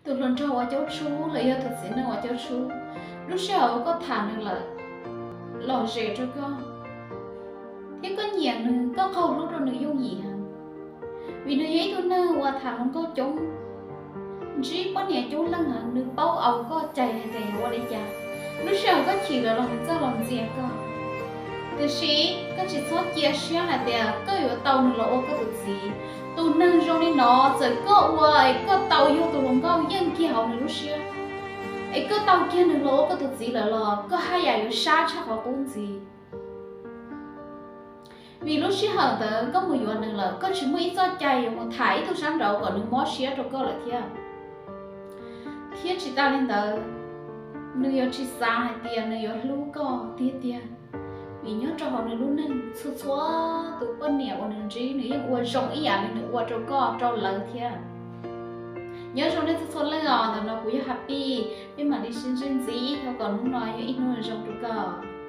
Tus hluas nraug uas caub tshub los yog tus txiv neej uas caub tshub, lub sij hawm uas koj tham nws lawm, lom zem rau koj, thiab koj nyiam nws, koj qaug hlub rau nws yooj yim heev, vim nws yog ib tug neeg uas tham hluas nkauj coob, ntsib poj niam coob leej heev, nws paub aus koj cais hais tias yuav ua li cas. Lub sij hawm koj chim lawm los nws txawj los ntxias koj. Tiam sis koj tsis txhob cia siab hais tias koj yuav tau nws los ua koj tus txiv. Tus neeg zoo li no, txawm koj ua es koj tau yog tus hluas nkauj yeej kiag hauv nws lub siab, es koj tau kiag nws los ua koj tus txiv lawm los koj haj yam yuav sab tshaj qhov qub ntxiv. Vim lub sij hawm ntawd koj mus yuav nws lawm, koj tsis muaj ib txoj cai yuav mus tham ib tug sab nraud kom nws mob siab rau koj lawm thiab. Thiab tsis tas li ntawd, nws yuav tsis xav hais tias nws yuav hlub koj tiag tiag, vim nyob rau hauv nws lub neej txhua txhua tus poj niam uas nws ntsib nws yeej ua zoo ib yam li nws ua rau koj rau lawv thiab. Nyob zoo nej txhua txhua leej os, ntawm no kuv yog Happy, peb mam li sib ntsib ntxiv, thov kom hnub no yog ib hnub zoo rau koj.